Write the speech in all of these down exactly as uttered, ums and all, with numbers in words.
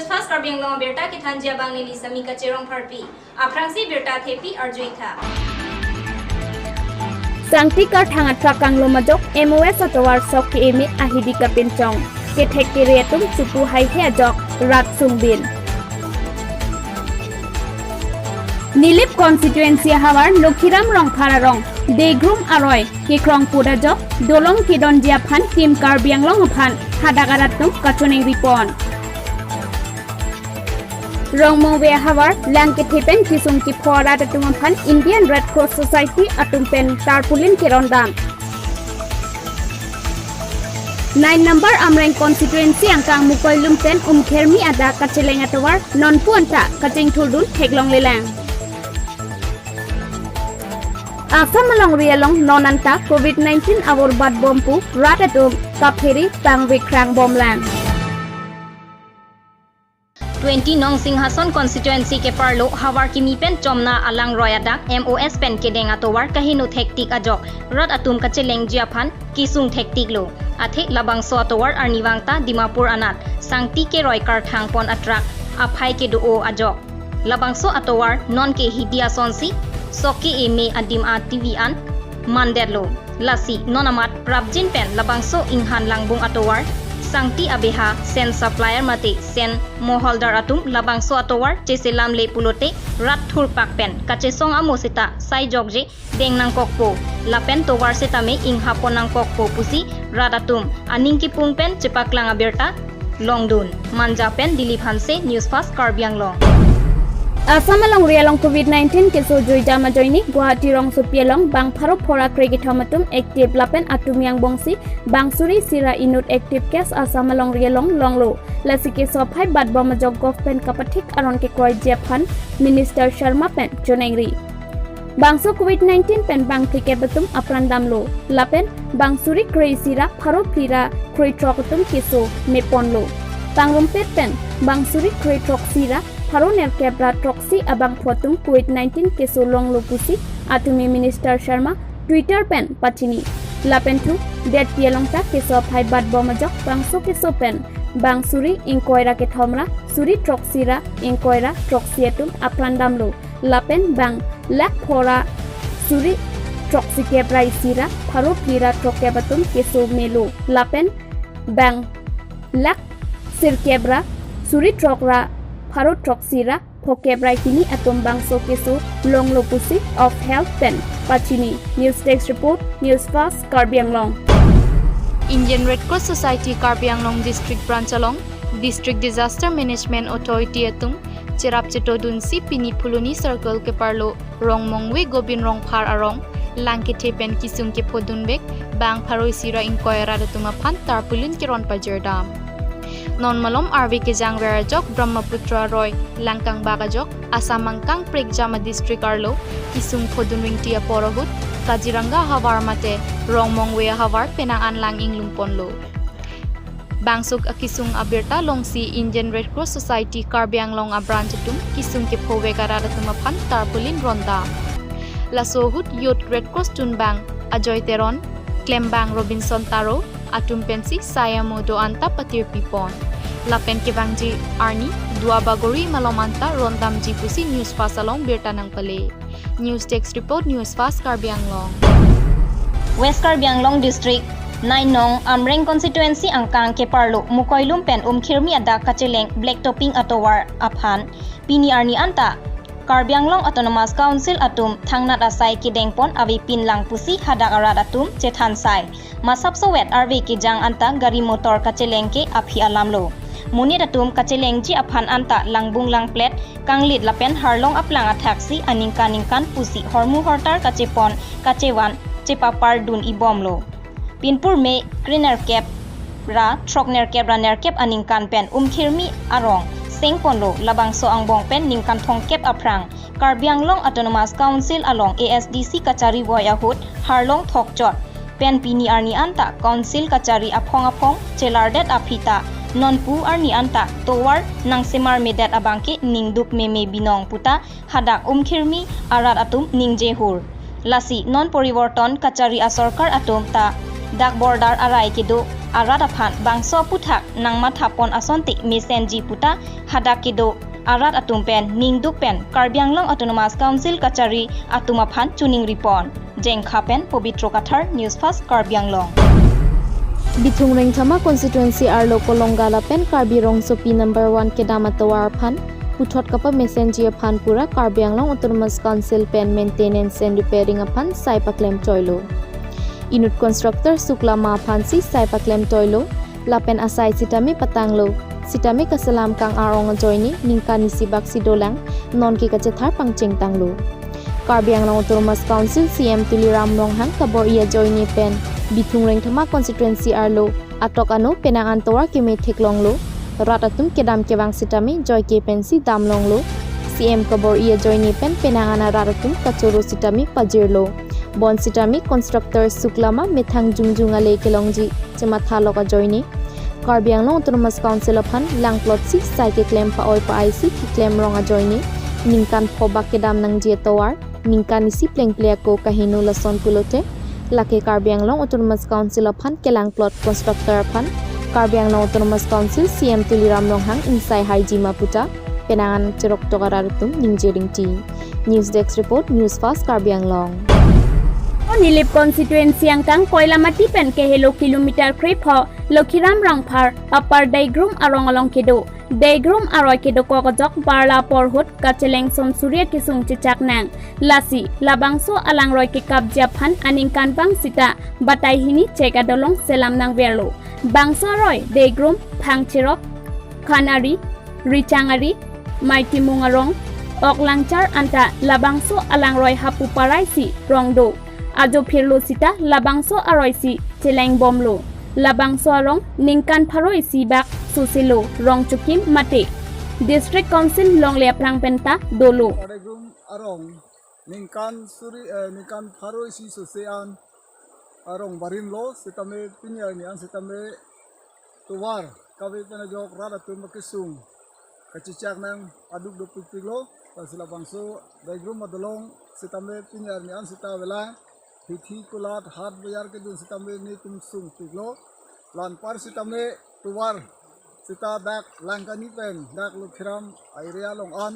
First Karbi Anglong abirta kethanji abang neli Samika Cherong Pharpi. Aphrangsi birta thepi arjuitha. Sangti karthang atrak kanglom ajok M O S atovar sok ke-eme ahidi kapinchong. Kethek kere atum chupu haihe ajok rat sungbin. Nilip constituency ahavar Lokhiram Rongphar arong Degrum aroi kekrong put ajok dolong kedonji aphan Team Karbi Anglong aphan hadak arat atum kachoningri pon. Rongmongve ahavar lang kethe pen kesung kepho arat atum aphan Indian Red Cross Society atum pen tarpaulin kerondam. Nine number Amreng constituency angkang Mukoilum pen Umkhermi adak kacheleng atovar nonpu anta kachingthurdun theklonglelang. Assam alongri along non anta covid nineteen avur bat bom pu rat atum kaphere pangvek krang bomlang. Twenty nong Singhason constituency keparlo havar kimi pen chomna alangroi adak M O S pen kedeng atovar kaheno thektik ajok rat atum kachelengji aphan kesung thektiklo. Athe labangso atovar arnivang ta Dimapur anat sangti keroi karthang pon atrak aphai kedo-o ajok. Labangso atovar non ke hidi asonsi sok ke-eme adim a T V an mandetlo. Lasi non amat prapjin pen labangso inghan langbung atovar sangti abeha sen supplier mate sen moholdar atum labangso atovar cheselamle pulote rat thurpak pen kachesong amo seta sai jokje deng nangkokpo lapen tovar setame ingha pon nangkokpo pusi rat atum aning kipung pen chepaklang abirta longdun. Manja pen Dilip Hanse, News Fast Karbi Anglong. Assam alongri along covid nineteen keso juidam ajoine Guwahati rongsopi along bang pharo phor akre kethom atum active lapen atum angbongsi bang suri isi ra inut active case Assam alongri along longlo. Lasi keso aphai bat bom ajok government kapathik aron kekroiji aphan Minister Sharma pen choningri. Bangso covid nineteen pen bang phlikep atum apran damlo lapen bang suri kre isi ra pharo phli ra kre throk atum keso meponlo. Pangrumpet pen bang suri kre throksi ra pharo nerkep ra throksi abangphu atum covid nineteen keso longlo pusi atumi Minister Sharma Twitter pen pachini. Lapen thu detpi along ta keso aphai bat bom ajok bangso keso pen bang suri ingkoi ra kethom ra suri throksi ra ingkoi ra throksi atum apran damlo. Lapen bang lakh phor ra suri throksi kep ra isi ra pharo phli ra throkkep atum keso melo. Lapen bang lakh sirkep ra suri throk ra pharo throksi ra phokep ra hini atum bangso keso longlo pusi of health pen pachini. News Desk Report, News Fast Karbi Anglong. Indian Red Cross Society Karbi Anglong District Branch along District Disaster Management Authority atum cherap chetodunsi pini Phuloni Circle keparlo Rongmongve Gobin Rongphar arong lang kethe pen kesung kephodunvek bang pharo isi ra ingkoi arat atum aphan tarpaulin keron pajirdam. Non malom arve kejang ver ajok Brahmaputra aroi langkangbak ajok Assam angkang prekjam a district arlo kesung phodun ringti apor ahut Kaziranga ahavar mate Rongmongve ahavar penang an lang inglum ponlo. Bangso akesung abirta longsi Indian Red Cross Society Karbi Anglong a branch atum kesung kephovek arat atum aphan tarpaulin rondam. Laso ahut Youth Red Cross tunbang Ajoy Teron, klembang Robinson Taro atum pensi sai amo do-an ta patirpi pon. Lapen kevangji arni dua bagori malom anta rondamji pusi News Fast along birta nangpale. News Desk Report, News Fast Karbi Anglong. West Karbi Anglong District, nine nong Amreng Constituency angkang keparlo Mukoilum pen Umkhirmi adak kacheleng black topping atovar aphan pini arni anta Karbi Anglong Autonomous Council atum thangnat asai kedengpon avepin lang pusi hadak arat atum chethan sai. Masap sowet arve kejang anta gari motor kacheleng ke aphi alamlo. Monit atum kachelengji aphan anta langbung langplet kanglit lapen harlong aplang athaksi aningkan ningkan pusi hormu hortar kachepon kachevan chepapar dun ibomlo. Pinpur me krenerkep ra throknerkep ra nerkep aningkan pen Umkhirmi arong sengponlo, labangso angbong pen ningkan thomkep aphrang Karbi Anglong Autonomous Council along A S D C kachari voi ahut harlong thokchot pen pini arni anta council kachari aphong aphong chelardet aphi ta nonpu arni anta tovar nangsemarmedet abangke ningduk meme binong puta hadak Umkhirmi arat atum ningjehur. Lasi non poriborton kachari asorkar atum ta dak border arai kedo arat aphan bangso aphuthak nangmathapon asonte mesenji puta hadak kedo arat atum pen ningduk pen Karbi Anglong Autonomous Council kachari atum aphan choningripon. Jengkha pen Pobitro Kathar, News Fast Karbi Anglong. Bithung Rengthama constituency arlo Kolonga lapen Karbi Rongsopi number one kedam atovar aphan puthot kapamesenji aphan pura Karbi Anglong Autonomous Council pen maintenance and repairing aphan sai paklem toilo. Inut constructor Suklama aphansi sai paklem toilo, lapen asai sitame patanglo, sitame kaselam kang-arong ajoine ningkan isi bak si dolang, nonke kachethar pangchengtanglo. Karbi Anglong Autonomous Council C M Tuliram Ronghang kabor-i ajoine pen Bithung Rengthama constituency arlo atok ano penang an tovar keme theklonglo, rat atum kedam kevang sitame joike pensi damlonglo. C M kabor-i ajoine pen penang an arat atum kachoro sitame pajirlo. Bonsitame constructor Suklama methang jongjong ale kelongji chemathalok ajoine, Karbi Anglong Autonomous Council aphan langplot si sai keklem pa-oi pa-ai si keklem rong ajoine, ningkan pho bak kedam nangji atovar ningkan isi plengple ako kaheno lason pulote, lake Karbi Anglong Autonomous Council aphan kelangplot constructor aphan Karbi Anglong Autonomous Council C M Tuliram Ronghang ingsai haiji ma puta penang an cheroktok arat atum ningje ringti. News Desk Report, News Fast Karbi Anglong. Nilip constituency angkang Koilamati pen kehelo kilometer krepho Lokhiram Rongphar Upper Daigrum arong along kedo. Daigrum aroi kedokok ajok barla porhut kacheleng son suri akesung chechak nang. Lasi labangso alangroi kekapji aphan aningkanvang sita batai hini chek adolong selam nangverlo. Bangso aroi Daigrum, Phangcherok, Khanari, Richangari, Maitimung arong, Oklangchar anta labangso alangroi hapu parai si rong do. Ajo phirlo sita labangso aroi si cheleng bomlo. Labangso arong ningkan pharo isi bak soselo, rong chokim mate. District Council longle aphrang penta dolo. Upper Daigrum arong ningkan suri, eh, ningkan pharo isi sose an arong barim lo, sitame pini arni an sitame tovar kave pen ajok rat atum akesung kachechak nang aduk dopikpiklo. Lasi labangso Daigrum adolong sitame pini arni an sita avelang hithi kulat hat bajar kedun sitame netum sungpiklo. La anpar sitame tovar sita dak Langkani pen dak Lokhiram area along an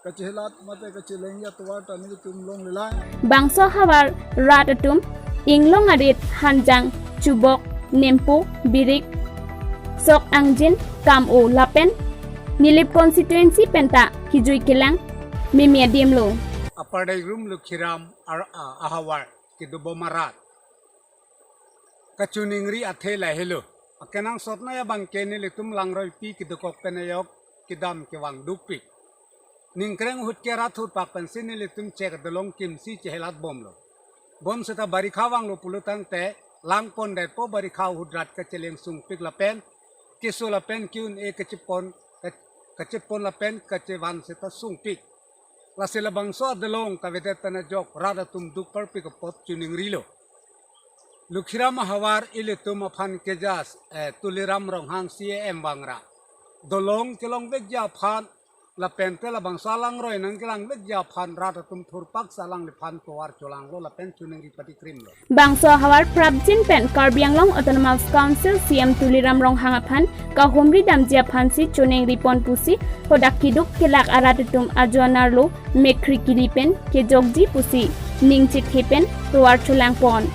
kachehelat mate kachelengji atovar ta netum longlelang. Bangso ahavar rat atum inglong arit, hanjang, chubok, nempo, birik, sok angjin, kam-o lapen Nilip constituency penta kijui kelang mimi adimlo. Upper Daigrum Lokhiram ar-, a-, ahavar kedobom arat kachoningri athe lahelo. Akenangsot nai abangke nelitum langroipi kedokok pen ajok kedam kevang dopik. Ningkreng ahut ke rat ahut pak pensi nelitum chek adolong kimsi chehelat bomlo. Bonsita barikha vanglo pulotangte langpondetpo, barikha ahut rat kacheleng sungpik lapen keso lapen ke-un-e kachepon, ka-, kachepon lapen kachevan sita sungpik. Lasi labangso adolong kavedet pen ajok rat atum duk parpik apot choningrilo. Lokhiram ahavar ilitum aphan kejas, eh, Tuliram Ronghang C A M vangra. Dolong kelongvekji aphan lapen te labangso alangroi nangkelangvekji aphan rat atum thurpak si alangliphan tovar cholanglo lapen choningri patikrimlo. Bangso ahavar prapjin pen Karbi Anglong Autonomous Council C M Tuliram Ronghang aphan kahumri damji aphansi choningripon pusi hadak keduk kelak arat atum ajo anerlo mekhri kili pen kejokji pusi ning chethe pen tovar cholangpon.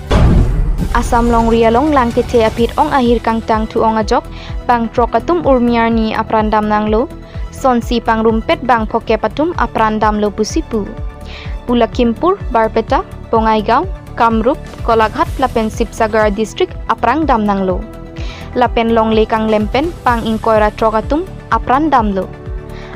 Assam longri along lang kethe aphi ong ahir kangtang thu ong ajok bang throk atum urmi arni apran damnanglo, sonsi pangrumpet bang phokep atum apran damlo pusi pu. Pu Lakhimpur, Barpeta, Bongaigaon, Kamrup, Golaghat lapen Sibsagar district apran damnanglo. Lapen longle kanglem pen pang ingkoi ra throk atum apran damlo.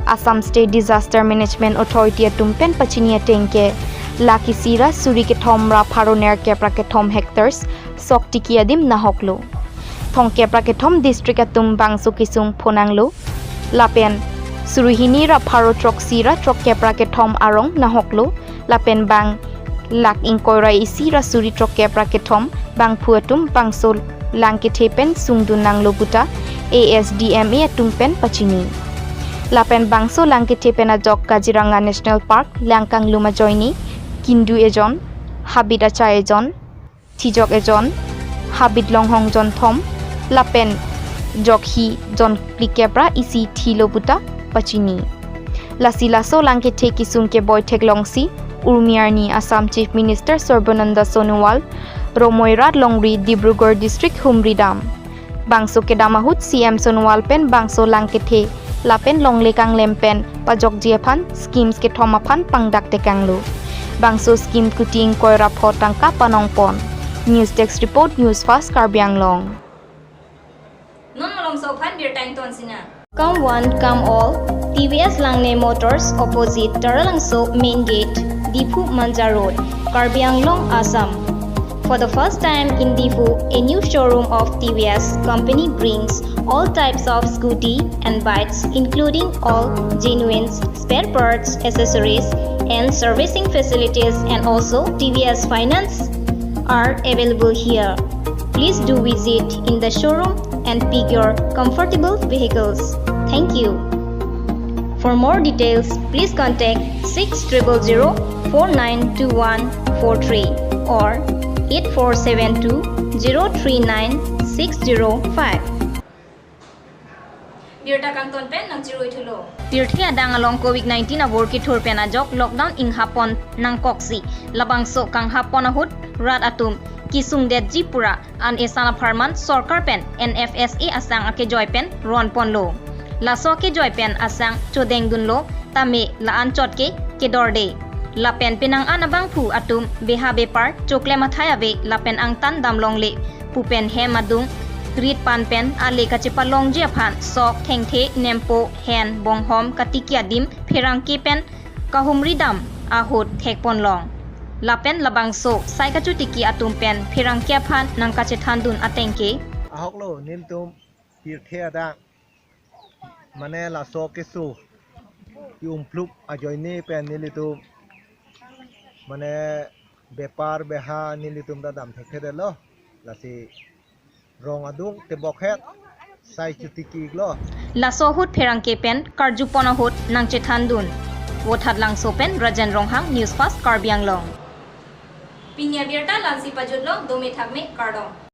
Assam State Disaster Management Authority atum pen pachini ateng ke lakh isi ra suri kethom ra pharo nerkep ra kethom hectares sok tiki adim nahoklo. Thomkep ra kethom district atum bangso kesung phonanglo. Lapen suri hini ra pharo throksi ra throkkep ra kethom arong nahoklo. Lapen bang lakh ingkoi ra isi ra suri throkkep ra kethom bangphu atum bangso lang kethe pen sungdun nanglo puta A S D M A atum pen pachini. Lapen bangso lang kethe pen ajok Kaziranga National Park, Langkanglum ajoine, Kindu ejon, Habit achai ejon, Thijok ejon, habit longhong jonthom lapen jokhi jonklikep ra isi thilo puta pachini. Lasi laso langkethe kesung keboi theklongsi Urmi arni Assam Chief Minister Sarbananda Sonowal romoi rat longri Dibrugarh District humridam. Bangso kedam ahut C M Sonowal pen bangso langkethe lapen longle kanglem pen pajokji aphan schemes kethom aphan pangdak tekanglo. Bangso scheme kuti ingkoi ra pho tangka panongpon. News Desk Report, News Fast Karbi Anglong. Non malomso aphan birta ington sinang. Come one, come all. T V S Langne Motors, opposite Taralangso Main Gate, Diphu Manja Road, Karbi Anglong, Assam. For the first time in Diphu, a new showroom of T V S company brings all types of scooty and bikes, including all genuine spare parts, accessories, and servicing facilities, and also T V S finance are available here. Please do visit in the showroom and pick your comfortable vehicles. Thank you. For more details, please contact six triple zero four nine two one four three or eight four seven two zero three nine six zero five. Birta kangton pen nangchirui thulo. Pirthe adang along Covid nineteen abor kethur pen ajok lockdown inghap pon nangkoksi, labangso kanghap pon ahut rat atum kesungdetji pura an esan apharman sorkar pen N F S A asang akejoi pen ron ponlo. Laso akejoi pen asang chodengdunlo tame la-an chot ke kedorde. Lapen penang an abangphu atum beha bepar choklem athai ave lapen angtan damlongle pu pen hem adung rit pan pen ale kachepalongji aphan sok thengthe nempo hen bonghom katiki adim pherangke pen kahumridam ahut thekponlong. Lapen labangso sai kachotiki atum pen pherangke aphan nangkachethandun ateng ke. Ahoklo nelitum pirthe adang mane laso keso ki-umplup ajoine pen nelitum mane bepar beha nelitum ta dam thekthedetlo, lasi rong adung tebokhet sai chotiki iklo. Laso ahut pherangke pen karjupon ahut nangchethandun. Vothatlangso pen Rajen Ronghang, News Fast Karbi Anglong. Pini abirta la-ansi pajutlo, dome thakme, kardom.